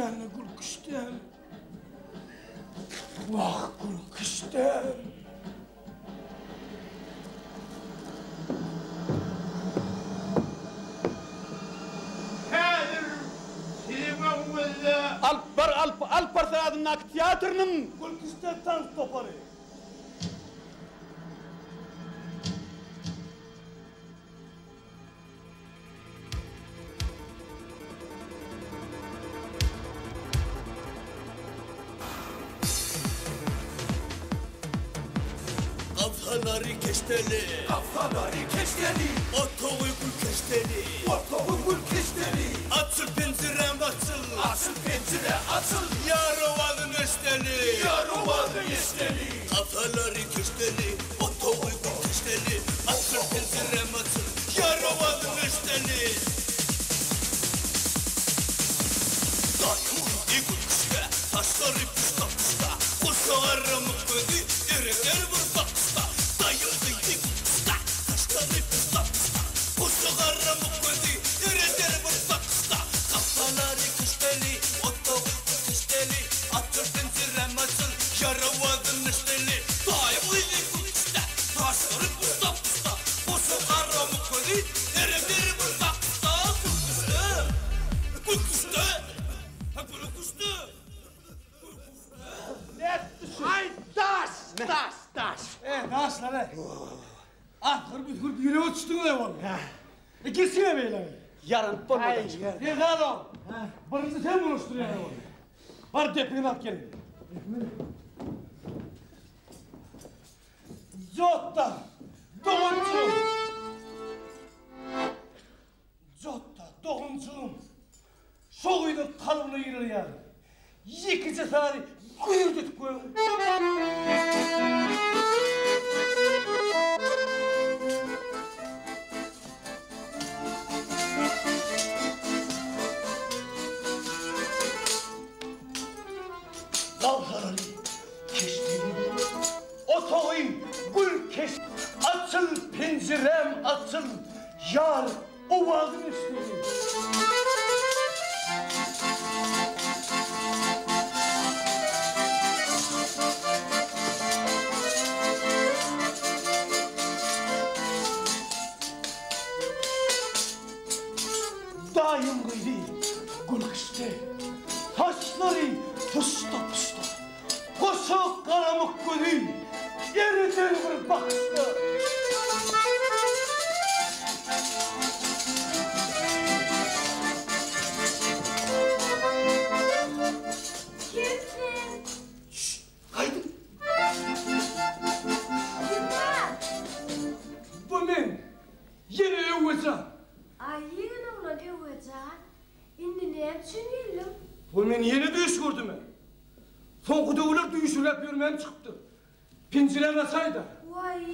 Düşýände gülküşdem. Wah, gülküşdem. Häzir siziň öňüňizde. Alyp bar, alyp, alyp barsa adyndaky teatrynyň. Gülküşde tans topary. Gabsalary keşdeli. Gabsalary keşdeli. Otagy gül keşdeli. Otagy gül keşdeli. Açyl penjiräm açyl. Açyl penjire açyl. Ýar owazyn eşdeli. Ýar owazyn eşdeli. Gabsalary keşdeli. Otagy gül keşdeli. Açyl penjiräm açyl. Ýar owazyn eşdeli. Daýym gyzy gülküşde, saçlary puşta-puşta, Goşa garamyk gözi ereder bir bakyşda. Daýym gyzy gülküşde, saçlary puşta-puşta, Goşa garamyk gözi ereder bir bakyşda. Gapalary küşdeli, otagy keşdeli, Açyl penjiräm açyl, ýar owazyn eşdeli. Daýym gyzy gülküşde, saçlary puşta-puşta, Goşa garamyk gözi ereder bir bakyşda. Gülküşde, gülküşde, gülküşde, gülküşde. Aý daş, daş, daş. E, daşlar-aý. Atgyr büzgür ýürege düşdüňiz-ä walla. E, geçiň-ä beýle. Ýaranyp bolmady. Beghan og, birinji sen bulaşdyrýaň ony. Bar depiňi alyp gel. Jotda, doganjygym. Jotda, doganjygym. Şo gyzyň kalbyna girer ýaly, ýekeje sany güýrdetip goýuň. Gawsaraly keşdeli, otagy gül keş. Açyl penjiräm açyl, ýar Owazyň eşdildi. Daýym gyzy gülküşdi. Saçlary puşda-puşda. Goşa garamyk gözi eriden bir bakyşda. Kim sen? Şşt, gaýdyň. Kim bar? Bu men, ýene Öwezjan. Aý, ýegen oglan Öwezjan, indi näme üçin geldiň? Bu men ýene düýş gördüm-ä. Soňky döwler düýşüräp ýörmäm çykypdyr. Penjiräňi açaý-da. Waý!